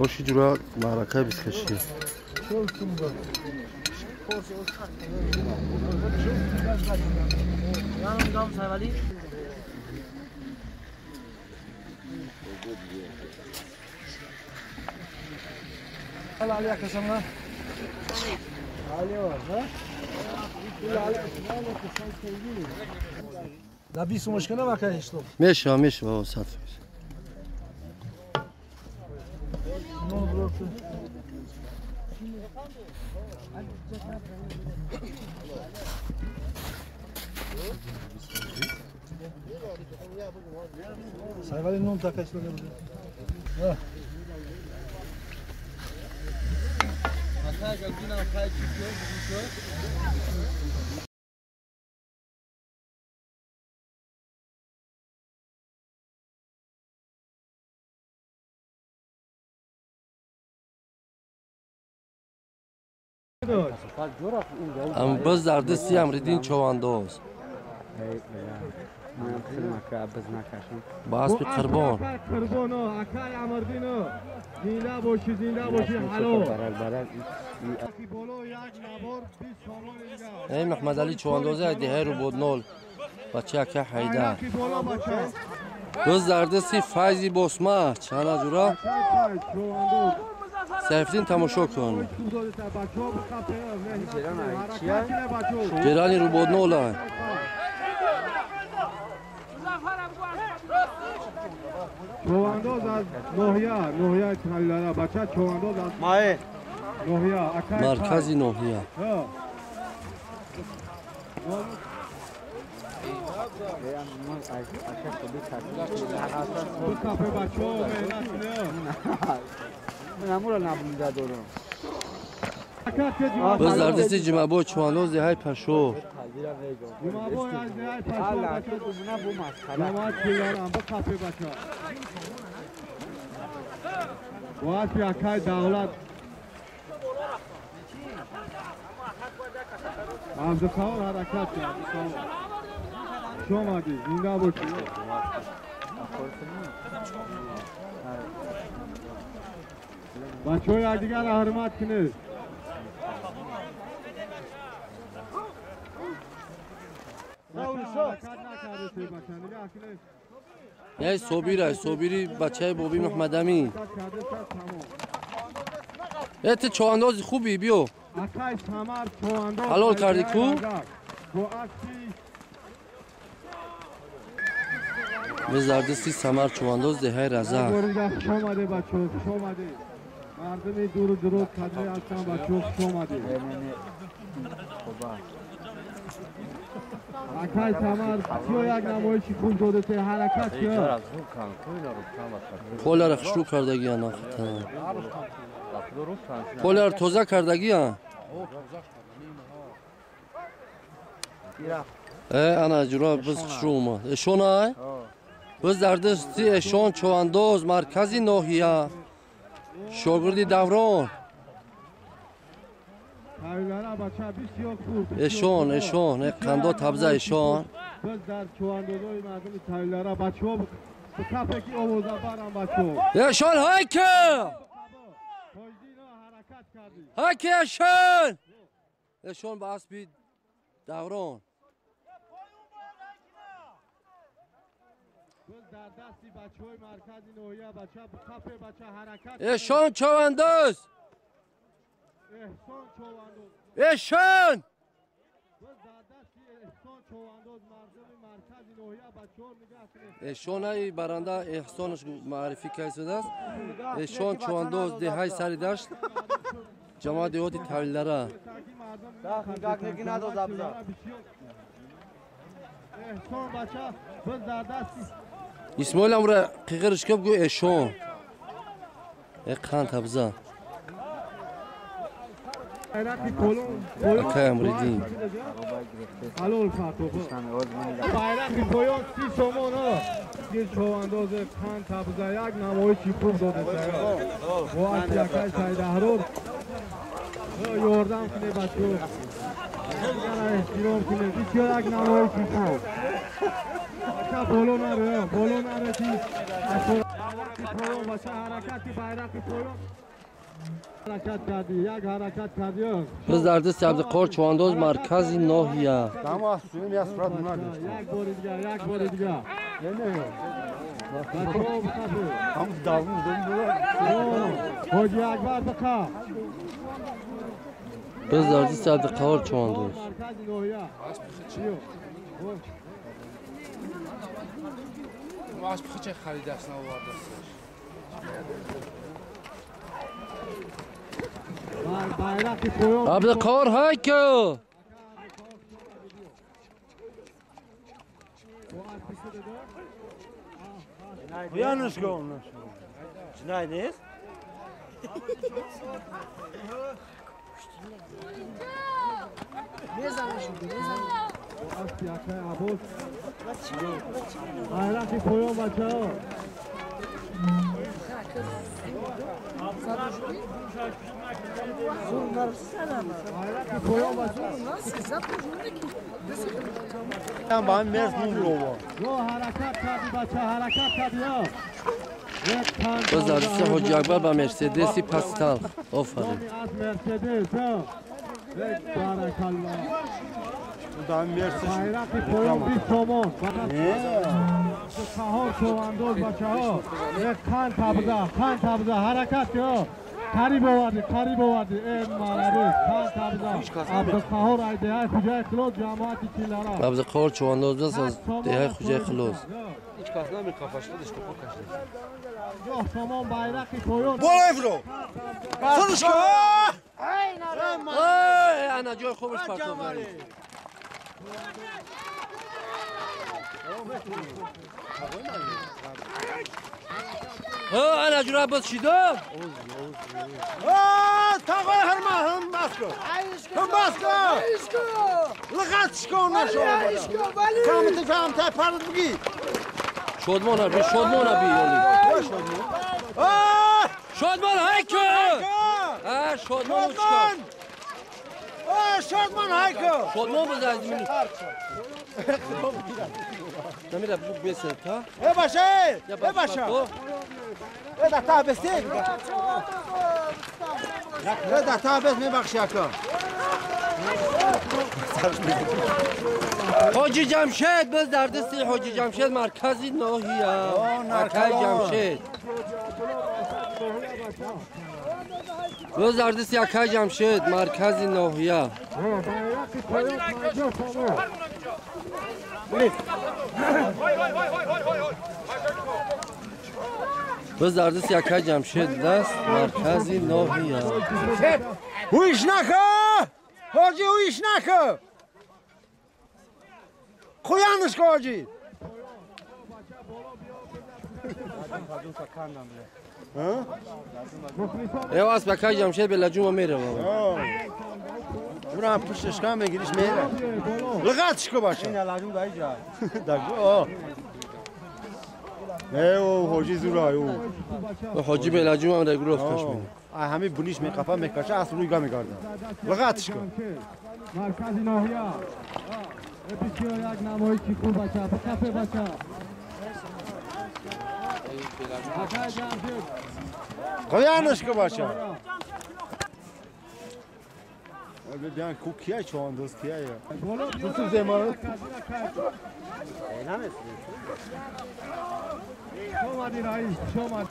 Оши ҷура маъракаи бискашӣ. Мешава, мешава, 100%. Ам боз дар дасти Амриддин Човандоз. Ба аспи қурбон. Эй Муҳаммадалӣ Човандози деҳаи Рубоднол. Бача ака Ҳайдар. Боз дар дасти Файзи Босма. Чана ҷура? Сайфиддин тамошо кун. Ҷерани Рубоднола. Човандоз аз ноҳия, ноҳияи Таллара, бача човандоз аз ноҳия, маркази ноҳия. Боз дар дасти Ҷумъабой Чувандоз деҳаи Пашор. Бачаҳои якдигарро ҳурмат кунед. Эй Собир, ай Собири бачаи боби Муҳаммадамин. Э ту човандози хубӣ, биё. Ҳалол кардӣ ку? Боз дар дасти Самар Човандоз деҳаи Раза. Мардуми дуру дуруд қадри ҳастанд, бачаҳо, хуш омадед. Акай Самар, бисёр як намоиши хуб додете, ҳаракат кун. Поляро хушрӯ кардагиян, поляро тоза кардагиян. Э ана ҷура биз хушрӯ омад. Эшон ай? Боз дар дасти Эшон Човандоз, маркази ноҳия. Шогирди Даврон. Эшон, эшон, қандо табза эшон. Эшон ҳайка! Ҳайка эшон! Эшон ба аспи Даврон. Эшон Човандоз! Эшон! Эшон ай баранда Эҳсонаш маърифӣ кайсудааст. Эшон Човандоз деҳаи сари дашт, ҷамоат деҳоти Тавилдара. Исмоил амра қиғириш каб гӯ эшон. Э қанд табза. Акай Амриддин. Байрақи поён 30 сомон. Гир Човандоз қанд табза як намоиши хуб додед. Бо аспи акай Саидаҳрор. Ёрдам кунед бачаҳо. احترام کنید. بسیار یک نمایش خوب. بچه بالا نره، بالا نره چی؟ پایان بچه حرکت بیرق پایان. حرکت کردی، یک حرکت کردی. بز در دست عبدالقهار چوانداز مرکزی ناحیه. یک بار دیگه، یک بار دیگه. حاجی اکبر بخواه. بز در دست عبدالقهار چوانداز. عبدالقهار هایکو. Yanlış olmuş. Cinayet neyiz? Ne zaman şimdi? Ne zaman? Bayrak koyun bacağı. باز در دست حاجی اکبر با مرسدسی پس تلخ. آفرین. حرکت قریب آوردی، قریب آوردی. ای مرابط، خان تبزا. عبدالقهار از دهه خوجای خلاص جماعت چیلارا. عبدالقهار چوانداز است از دهه خوجای خلاص. هیچ کس نمی‌کافش خودش تو پاکش. یا سامان بیرق پایان. بالا افرو. سرش کن. ای انا جای خوبش پرتاب کردی. ها انا جورا باز شیدم. تاقای هرما هم بس کن. هم بس کن. لغتش کن نشو. فهمتی فهمتی پرد بگی. شادمان بی شادمان بی یعنی. شادمان هایکو. ها شادمان چیکار؟ شادمان هایکو. شادمان بزن از من. نمیره بسه تا. ای باشه. ای باشه. ای دتا بسته. ای دتا بس میبخشی آقا. حاجی جمشید باز در دست حاجی جمشید مرکزی ناحیه. مرکز جمشید. باز در دست یکای جمشید مرکزی ناحیه. باز در دست یکای جمشید دست مرکزی ناحیه. هویش نکن حاجی، هویش نکن. خویانش کن حاجی. ایو از بکای جمشید به لجوم میره بابا. اونم پشتش کم بگیریش میره. لغتش کو باشه. این لجوم دایی جا. دایی. نه او حاجی زورای او. حاجی به لجوم هم رگروف کش میده. همه بونیش میقفه میکشه اصل روی گا میگرده. لغتش کو. مرکز ناحیه. بسیار یک نمایشی خوب بچه. بکفه بچه. قیانش که باشه. بیان کو کیه چوانداز کیه؟ تو زمان. شما رئیس شما.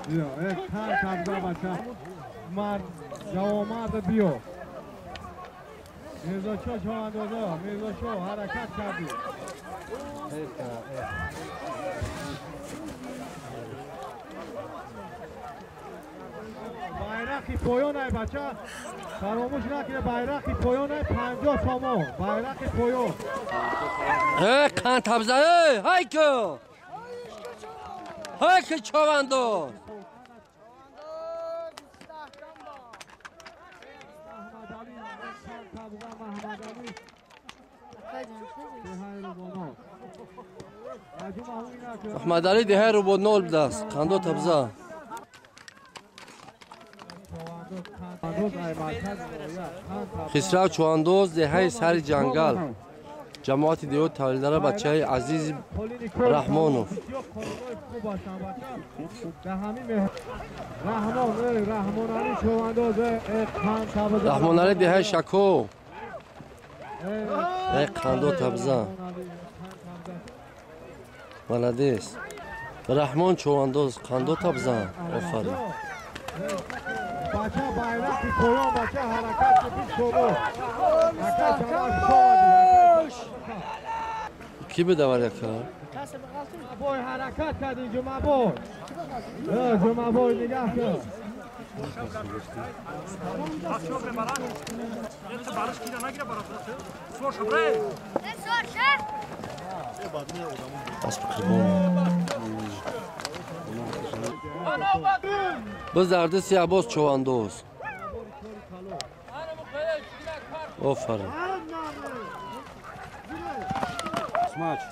بیا یک خان تبزا بچه. مرد جوامد بیا. میرزا شاه چواندازا، میرزا شاه حرکت کردی. بیرق پایان ای بچه فراموش نکنه بیرق پایان ای 50 سامان بیرق پایان. ای قند تبزه ای هایکو هایکو چوانداز. احمد علی ده رو بود نول دست قندو تبزه. Хисрав чувандоз деҳаи сари ҷангал. Ҷамоати деҳот Тавилдара бачаи Азиз Раҳмонов. Раҳмонали деҳаи Шако. Қандо табзан. Молодец. Раҳмон чувандоз қандо табзан. Офарин. Бача байрақи поён, бача ҳаракат кун. Ки бидавар яка? Бой ҳаракат кардӣ Ҷумъабой. Ҷумъабой нигаҳ кун. Асп қурбон. Biz dardisi Abbos чувандоз. Офарин.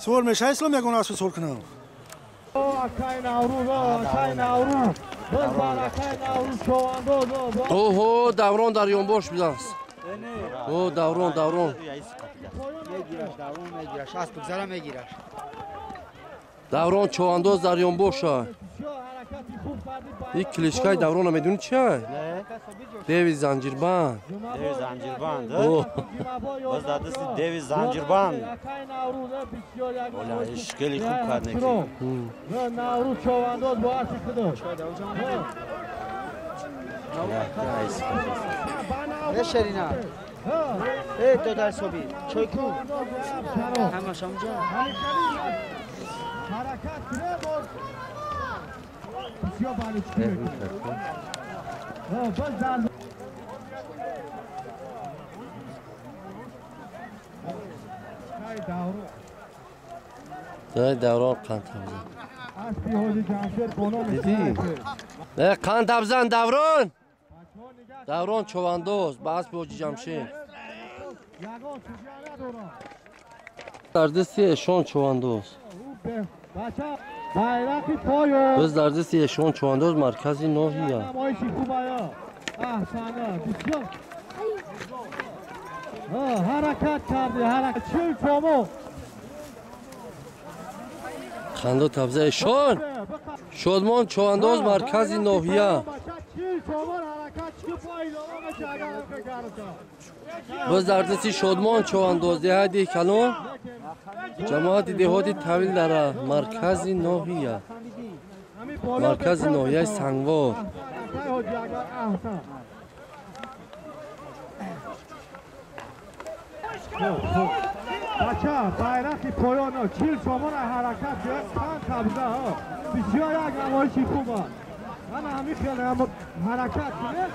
Сувор мешавад ислом ягон асп сур кунам. Оҳо, Даврон дар ёнбош будааст. О, Даврон, Даврон. Даврон чувандоз дар ёнбоша. Ин клишкаи Даврона медонӣ чи? Деви занҷирбанд. Деви занҷирбанд. Боз дар дасти деви занҷирбанд. Ола хеле хуб кард неки. Наврӯз чувандоз бо аси худаш. Шерина. Эй додар собир, чой ку. Ҳамаш ҳамҷа. Ҳаракат кунед боз. Даврон қанд табзан. Дидӣ? Қанд табзан Даврон. Даврон чувандоз ба аспи ҳоҷи Ҷамшед. Дар дасти эшон чувандоз. Biz дар дасти эшон чувандоз маркази ноҳия. Хандо табза эшон. Шодмон чувандоз маркази ноҳия. Biz дар дасти Шодмон чувандоз деҳаи Деҳкалон, ҷамоати деҳоти Тавилдара, маркази ноҳия. Маркази ноҳияи Сангвор. Бача байрақи поён 40 сомон ҳаракат қанд табза. Бисёр як намоиши хуб аст. Ана ҳамин хел ҳаракат кунед.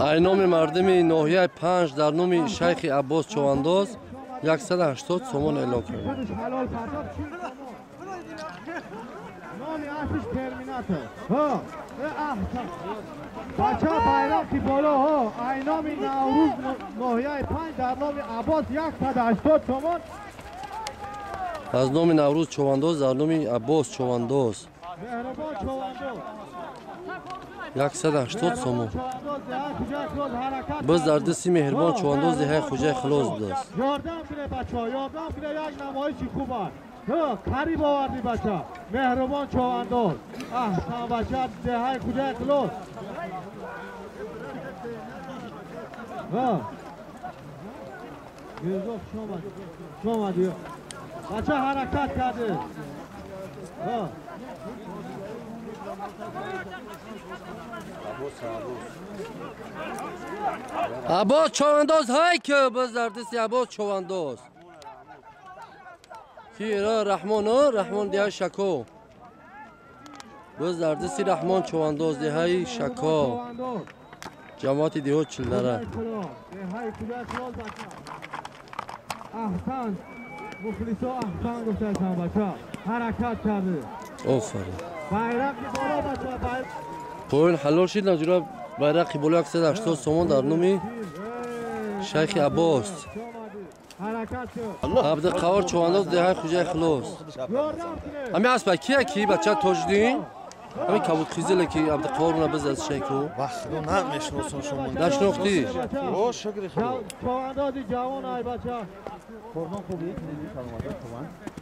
Айноми мардими ноҳияи 5 дар номи шайхи Аббос чувандоз 180 сомон эълон кард. Бача байрақи боло айноми Наврӯз ноҳияи 5 дар номи Аббос 180 сомон. Аз номи Наврӯз чувандоз дар номи Аббос чувандоз 180 сомон. Боз дар дасти Меҳрибон чувандоз деҳаи Хоҷаи Хилоз будааст. Ёрдам кунед бачаҳо, ёрдам кунед, як намоиши хуб аст. Қариб овардӣ бача. Меҳрибон чувандоз. Аҳсан бача, деҳаи Хоҷаи Хилоз. Мирзо хуш омадӣ. Хуш омадӣ. Бача ҳаракат карде. Аббос чувандоз ҳай ки боз дар дасти Аббос чувандоз. Ки Раҳмон, Раҳмон деҳаи Шако. Боз дар дасти Раҳмон чувандоз деҳаи Шако. Ҷамоати деҳот Чилдара. Аҳсан мухлисо аҳсан гуфтаам бача. Ҳаракат карде. Офарин. Байрақи боло бача, байрақ. Поён ҳалол шид наҷура байрақи боло 180 сомон дар номи Шайхи Аббос. Абдуқаҳор чувандоз деҳаи Хуҷаи Хулос. Ҳами аспа кия ки бача Тоҷиддин? Ҳами кабудхизеле ки Абдуқаҳор уна биз аз шайку. Вахту на мешиносам шумо. Нашинохтӣ? О, шукри Худо. Чувандози ҷавон ай бача. Қурбон хубӣ? Саломат.